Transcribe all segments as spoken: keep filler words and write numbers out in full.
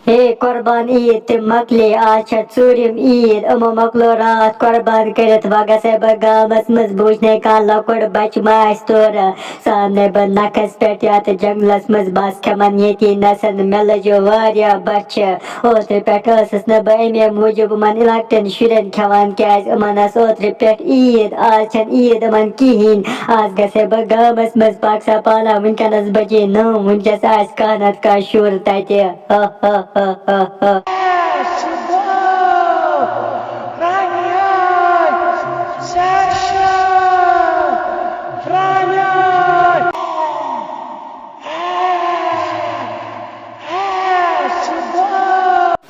ہے قربان عیٖد تہِ مۄکلے، آز چھےٚ ژوٗرِم عیٖد، یِمو مۄکلو راتھ قربان کٔرِتھ۔ وۄنۍ گژھے بہٕ گامَس منٛز، بہٕ وٕچھنے کانٛہہ لۄکُٹ بَچہٕ ما آسہِ تورٕ۔ سُہ اَننے بہٕ نَکھَس پٮ۪ٹھ یَتھ جنٛگلَس منٛز، بَس کھٮ۪مَن ییٚتی نَسَن۔ مےٚ لٔجہِ واریاہ بۄچھِ۔ اوترٕ پٮ۪ٹھ ٲسٕس نہٕ بہٕ اَمے موٗجوٗب یِمَن لۄکٹٮ۪ن شُرٮ۪ن کھٮ۪وان، کیٛازِ یِمَن ٲس اوترٕ پٮ۪ٹھ عیٖد، آز چھَنہٕ عیٖد یِمَن کِہیٖنۍ۔ آز گژھے بہٕ گامَس منٛز، پاکسا پانا، وٕنکٮ۪نَس بجے نَو، وٕنکٮ۪س آسہِ کانٛہہ نَتہٕ کانٛہہ شُر تَتہِ۔ ہا ہا ہا ہا ہا۔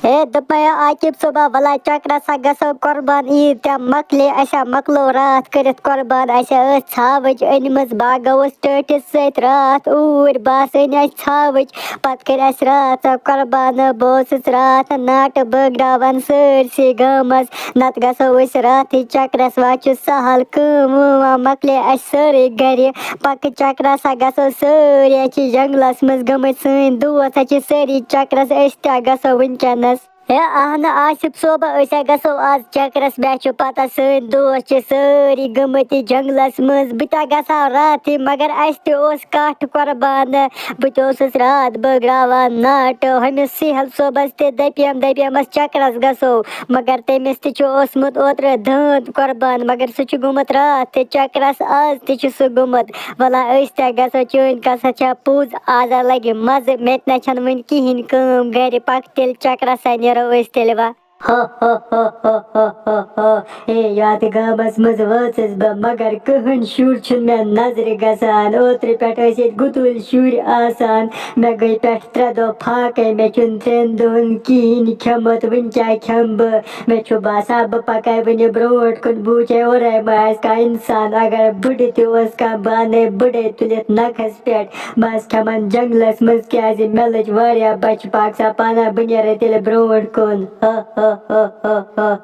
ہے دوٚپمَے عاقب صٲبا، وَلہ چکرَس ہا گژھو، قربان عیٖد تہِ مۄکلے، اَسہِ ہا مۄکلو راتھ کٔرِتھ قربان، اَسہِ ہا ٲس ژھاوٕج أنمٕژ، بہٕ ہا گوٚوُس ٹٲٹھِس سۭتۍ راتھ اوٗرۍ، بَس أنۍ اَسہِ ژھاوٕج، پَتہٕ کٔرۍ اَسہِ راتھ سۄ قربان۔ بہٕ اوسُس راتھ ناٹہٕ بٲگراوان سٲرسٕے گامَس، نَتہٕ گژھو أسۍ راتھٕے چکرَس، وۄنۍ چھُ سہل، کٲم وٲم مۄکلے اَسہِ سٲرٕے گَرِ، پَکہٕ چکرَس ہا گژھو سٲری، اَسہِ چھِ جنٛگلَس منٛز گٔمٕتۍ سٲنۍ دوس، اَسہِ چھِ سٲری چکرَس، أسۍ تہِ ہا گژھو وٕنکٮ۪نَس۔ ہے اہنہٕ آصف صٲبہ، أسۍ ہا گژھو آز چکرَس، مےٚ چھُ پَتہ سٲنۍ دوس چھِ سٲری گٔمٕتۍ جنٛگلَس منٛز، بہٕ تہِ ہا گژھٕ ہا راتھٕے، مگر اَسہِ تہِ اوس کَٹھ قۄربان، بہٕ تہِ اوسُس راتھ بٲگراوان ناٹہٕ، ہُمِس سہل صٲبَس تہِ دَپیم دَپیمَس چکرَس گژھو، مگر تٔمِس تہِ چھُ اوسمُت اوترٕ دانٛد قۄربان، مگر سُہ چھُ گوٚمُت راتھ تہِ چکرَس، آز تہِ چھُ سُہ گوٚمُت۔ وَلہ أسۍ تہِ گژھو، چٲنۍ کَتھ چھےٚ پوٚز، آز ہا لَگہِ مَزٕ، مےٚ تہِ نہ چھَنہٕ وٕنہِ کِہیٖنۍ کٲم گَرِ، پَکھ تیٚلہِ چکرَسَے نیرو أسۍ تیٚلہِ وۄنۍ۔ ہا ہا ہا ہا ہا ہا ہا۔ ہے، یَتھ گامَس منٛز وٲژٕس بہٕ، مگر کٕہٕنۍ شُر چھُنہٕ مےٚ نظرِ گژھان۔ اوترٕ پٮ۪ٹھ ٲسۍ ییٚتہِ گُتُلۍ شُرۍ آسان۔ مےٚ گٔے پٮ۪ٹھ ترٛےٚ دۄہ فاقے، مےٚ چھُنہٕ ترٛٮ۪ن دۄہَن کِہیٖنۍ کھیوٚمُت۔ وٕنہِ کیٛاہ کھٮ۪مہٕ بہٕ؟ مےٚ چھُ باسان، بہٕ پَکے وٕنہِ برونٛٹھ کُن، بہٕ وٕچھے اورَے ما آسہِ کانٛہہ اِنسان۔ اگر بٕڈٕ تہِ اوس کانٛہہ، بہٕ اَنَے بٕڈَے تُلِتھ نَکھَس پٮ۪ٹھ۔ بہٕ حظ کھٮ۪مَن جنٛگلَس منٛز، کیٛازِ مےٚ لٔج واریاہ بۄچھِ، پاکسا پانہ، بہٕ نیرَے تیٚلہِ برونٛٹھ کُن۔ ہا، ہا، ہا، ہا، ہا۔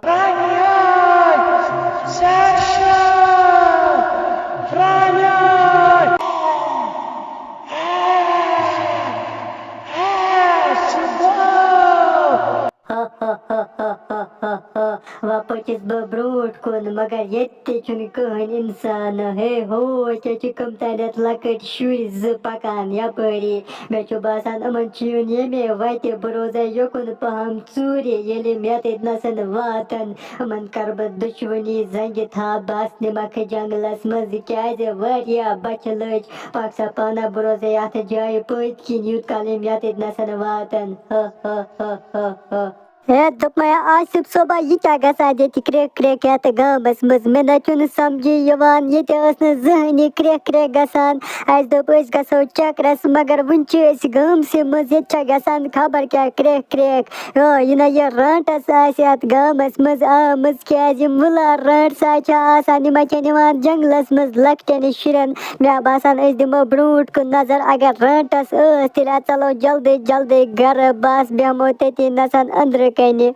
ہا، ہا، ہا، ہا، ہا، ہا، ہا۔ وۄنۍ پٔچِس بہٕ برونٛٹھ کُن، مگر ییٚتہِ تہِ چھُنہٕ کٕہٕنۍ اِنسان۔ ہے ہو، ییٚتہِ چھِ کٕم تانٮ۪تھ لۄکٕٹۍ شُرۍ زٕ پَکان یَپٲری۔ مےٚ چھُ باسان، یِمَن چھُ یُن ییٚمے وَتہِ۔ بہٕ روزے یوکُن پَہَم ژوٗرِ، ییٚلہِ یِم یَتٮ۪تھ نَسَن واتَن، یِمَن کَرٕ بہٕ دُشمٔنی زَنٛگہِ تھَپھ۔ بہٕ نِمَکھ جنٛگلَس منٛز، کیٛازِ واریاہ بۄچھِ لٔج۔ پاکسا پانہ، بہٕ روزے اَتھ جایہِ پٔتۍ کِنۍ، یوٗت کال یِم یَتٮ۪تھ نَسَن واتَن۔ ہا، ہا، ہا، ہا، ہا۔ ہے، دوٚپمَے آصف صٲبہ، یہِ کیٛاہ گژھان ییٚتہِ کرٛیٚکھ کرٛیٚکھ یَتھ گامَس منٛز؟ مےٚ نہ چھُنہٕ سَمجھی یِوان، ییٚتہِ ٲس نہٕ زٕہٕنۍ یہِ کرٛیٚکھ کرٛیٚکھ گژھان۔ اَسہِ دوٚپ، أسۍ گژھو چَکرَس، مگر وٕنہِ چھِ أسۍ گامسٕے منٛز، ییٚتہِ چھےٚ گژھان خبر کیٛاہ کرٛیٚکھ کرٛیٚکھ۔ آ، یہِ نہ یہِ رانٛٹَس آسہِ یَتھ گامَس منٛز آمٕژ، کیٛازِ یِم وٕلار رانٛٹَس آسہِ چھِ آسان، یِمَے چھِ نِوان جنٛگلَس منٛز لۄکٹٮ۪ن شُرٮ۪ن۔ مےٚ باسان، أسۍ دِمو برونٛٹھ کُن نظر، اگر رانٛٹَس ٲس، تیٚلہِ اَژَلو جلدی جلدی گَرٕ، بَس بیٚہمو تٔتی نَسَن أنٛدرٕ کَنہِ۔